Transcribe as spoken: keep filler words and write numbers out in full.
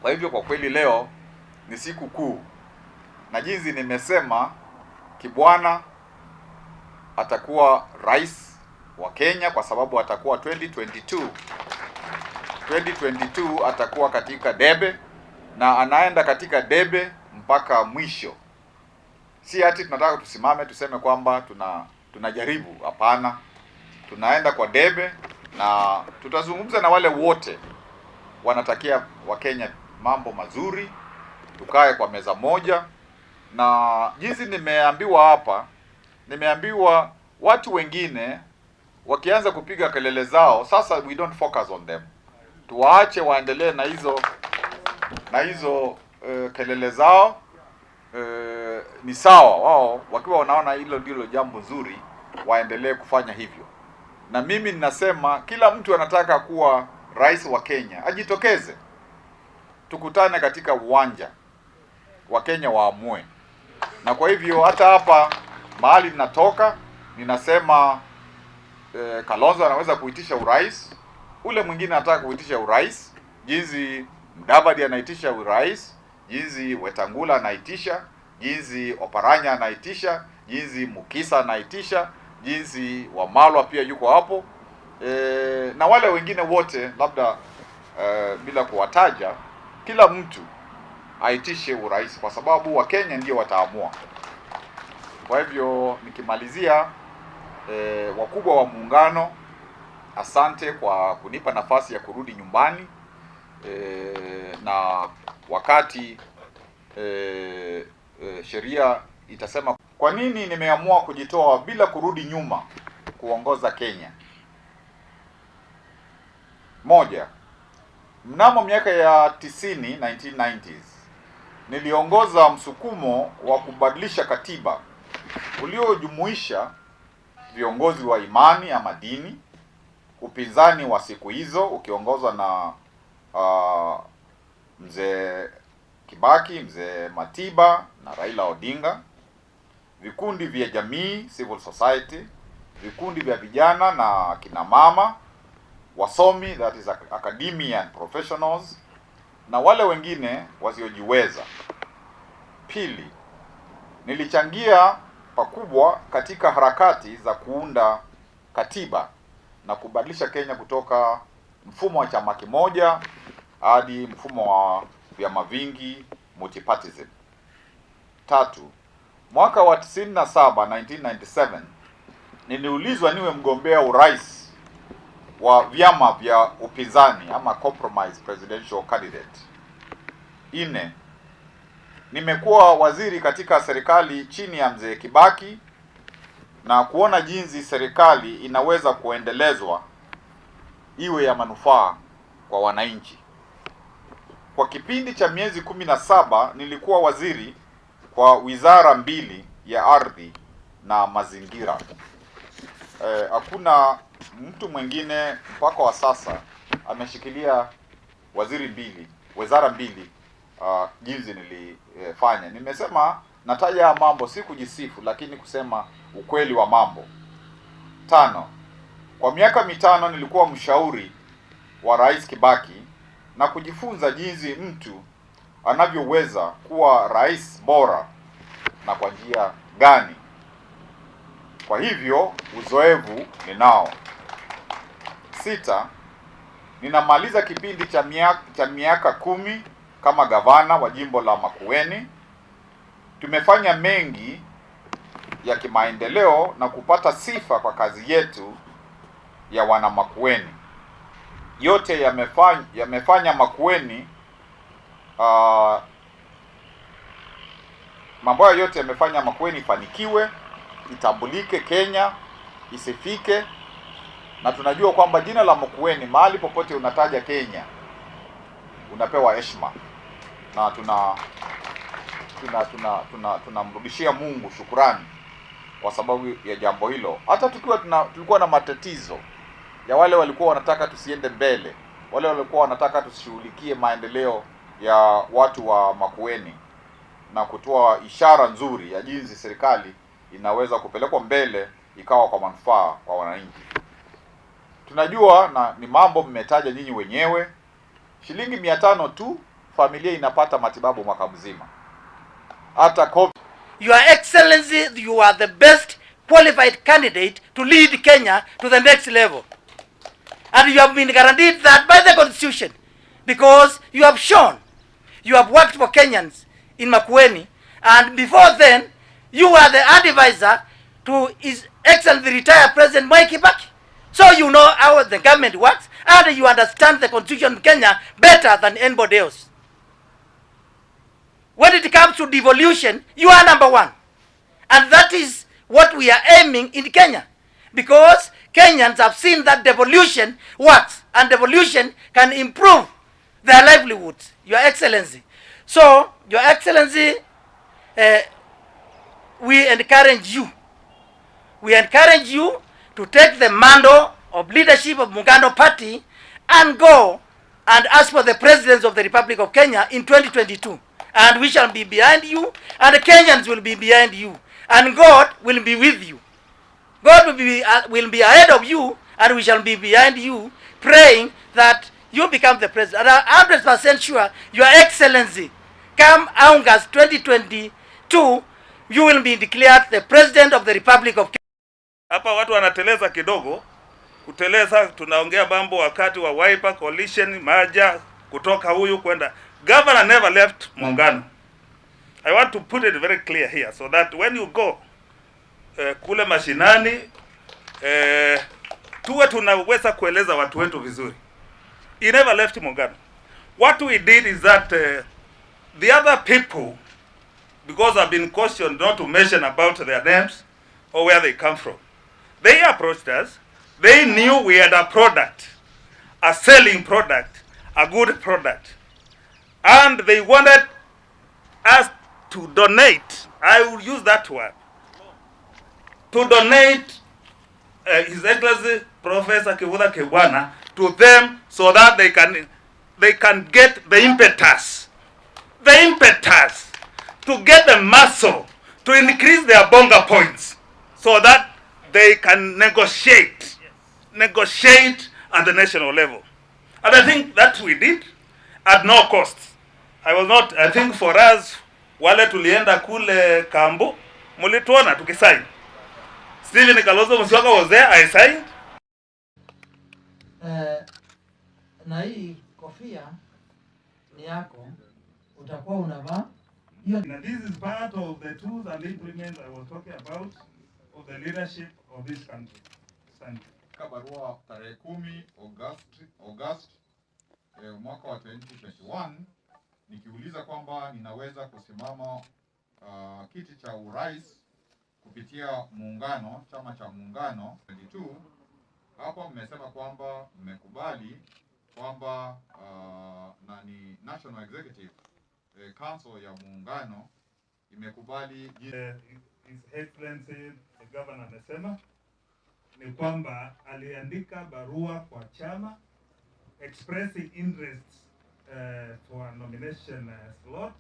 Kwa hivyo, kwa kweli leo ni siku kuu, na jinsi nimesema, Kibwana atakuwa rais wa Kenya kwa sababu atakuwa twenty twenty-two. Twenty twenty-two atakuwa katika debe, na anaenda katika debe mpaka mwisho. Si ati tunataka tusimame tuseme kwamba tuna tunajaribu, hapana. Tunaenda kwa debe, na tutazungumza na wale wote wanatakia Wakenya mambo mazuri, tukae kwa meza moja. Na jinsi nimeambiwa hapa, nimeambiwa watu wengine wakianza kupiga kelele zao, sasa we don't focus on them. Tuwaache waendelee na hizo, na hizo eh, kelele zao. Eh, ni sawa, wao wakiwa wanaona hilo ndilo jambo nzuri, waendelee kufanya hivyo. Na mimi ninasema kila mtu anataka kuwa rais wa Kenya ajitokeze, tukutane katika uwanja, Wakenya waamue. Na kwa hivyo, hata hapa mahali ninatoka, ninasema eh, Kalonzo anaweza kuitisha urais, ule mwingine anataka kuitisha urais, jinsi Mudavadi anaitisha urais, jinsi Wetangula anaitisha, jinsi Oparanya anaitisha, jinsi Mukisa anaitisha, jinsi Wamalwa pia yuko hapo, eh, na wale wengine wote, labda eh, bila kuwataja, kila mtu aitishe urais, kwa sababu Wakenya ndio wataamua. Kwa hivyo, nikimalizia, eh, wakubwa wa muungano, asante kwa kunipa nafasi ya kurudi nyumbani, eh, na wakati eh, eh, sheria itasema. Kwa nini nimeamua kujitoa bila kurudi nyuma kuongoza Kenya? Moja, mnamo miaka ya tisini, nineteen nineties, niliongoza msukumo wa kubadilisha katiba uliojumuisha viongozi wa imani ama dini, upinzani wa siku hizo ukiongozwa na ah, mzee Kibaki, mzee Matiba na Raila Odinga, vikundi vya jamii, civil society, vikundi vya vijana na kina mama, wasomi, that is ac- academia and professionals, na wale wengine wasiojiweza. Pili, nilichangia pakubwa katika harakati za kuunda katiba na kubadilisha Kenya kutoka mfumo wa chama kimoja hadi mfumo wa vyama vingi, multipartism. Tatu, mwaka wa tisini na saba, nineteen ninety-seven, niliulizwa niwe mgombea urais wa vyama vya upinzani ama compromise presidential candidate. Nne, nimekuwa waziri katika serikali chini ya mzee Kibaki na kuona jinsi serikali inaweza kuendelezwa iwe ya manufaa kwa wananchi. Kwa kipindi cha miezi kumi na saba nilikuwa waziri kwa wizara mbili, ya ardhi na mazingira. Eh, hakuna mtu mwingine mpaka wa sasa ameshikilia waziri mbili, wizara mbili, ah, jinsi nilifanya. Nimesema, nataja haya mambo si kujisifu, lakini kusema ukweli wa mambo. Tano, kwa miaka mitano nilikuwa mshauri wa Rais Kibaki na kujifunza jinsi mtu anavyoweza kuwa rais bora na kwa njia gani. Kwa hivyo, uzoefu ninao. Sita, ninamaliza kipindi cha mia- cha miaka kumi kama gavana wa jimbo la Makueni. Tumefanya mengi ya kimaendeleo na kupata sifa kwa kazi yetu ya wana Makueni. Yote yamefanya, yamefanya Makueni, ah, mambo hayo yote yamefanya Makueni ifanikiwe, itambulike Kenya, isifike. Na tunajua kwamba jina la Makueni, mahali popote unataja Kenya, unapewa heshima. Na tuna tuna tuna tuna tunamrudishia Mungu shukurani kwa sababu ya jambo hilo. Hata tukiwa tuna, tulikuwa na matatizo ya wale walikuwa wanataka tusiende mbele, wale walikuwa wanataka tusishughulikie maendeleo ya watu wa Makueni na kutoa ishara nzuri ya jinsi serikali inaweza kupelekwa mbele ikawa kwa manufaa kwa wananchi. Tunajua, na ni mambo mmetaja nyinyi wenyewe, shilingi mia tano tu Familia inapata matibabu mwaka mzima. Hata COVID. Your Excellency, you are the best qualified candidate to lead Kenya to the next level. And you have been guaranteed that by the constitution, because you have shown you have worked for Kenyans in Makueni, and before then, you were the advisor to His Excellency retired President Mwai Kibaki. So you know how the government works, and you understand the constitution of Kenya better than anybody else. When it comes to devolution, you are number one. And that is what we are aiming in Kenya. Because Kenyans have seen that devolution works, and devolution can improve their livelihoods, Your Excellency. So, Your Excellency, uh, we encourage you. We encourage you to take the mantle of leadership of Muungano Party and go and ask for the presidency of the Republic of Kenya in twenty twenty-two. And we shall be behind you, and Kenyans will be behind you, and God will be with you. God will be, uh, will be ahead of you, and we shall be behind you, praying that you become the president. And I'm hundred percent sure, Your Excellency, come August twenty twenty-two, you will be declared the President of the Republic of Kenya. Hapa watu wanateleza kidogo. Kuteleza, tunaongea mambo wakati wa Wiper, coalition, merger, kutoka huyu kwenda. Governor never left Muungano. I want to put it very clear here so that when you go, eh, kule mashinani, eh, tuwe tunaweza kueleza watu wetu vizuri. He never left Muungano. What we did is that, eh, the other people, because I've been cautioned not to mention about their names or where they come from, they approached us. They knew we had a product, a selling product, a good product. And they wanted us to donate, I will use that word, to donate, uh, His Excellency Professor Kivutha Kibwana to them so that they can, they can get the impetus, the impetus to get the muscle to increase their bonga points so that they can negotiate, negotiate at the national level. And I think that we did at no cost. I was not, I think for us, wale tulienda kule kambu, mlituona tukisign. Stephen Kalonzo Musyoka was there, I signed. Eh, na hii kofia ni yako, utakuwa unavaa hiyo. And this is part of the tools and implements I was talking about of the leadership of this country. Asante. Katika barua tarehe kumi August, August eh, mwaka wa twenty twenty-one, nikiuliza kwamba ninaweza kusimama uh, kiti cha urais kupitia muungano, chama cha Muungano twenty-two. Hapa mmesema kwamba mmekubali kwamba uh, nani, National Executive eh, Council ya Muungano imekubali jinsi Eh, His Excellency the Governor amesema ni kwamba aliandika barua kwa chama expressing interest eh, for a nomination eh, slot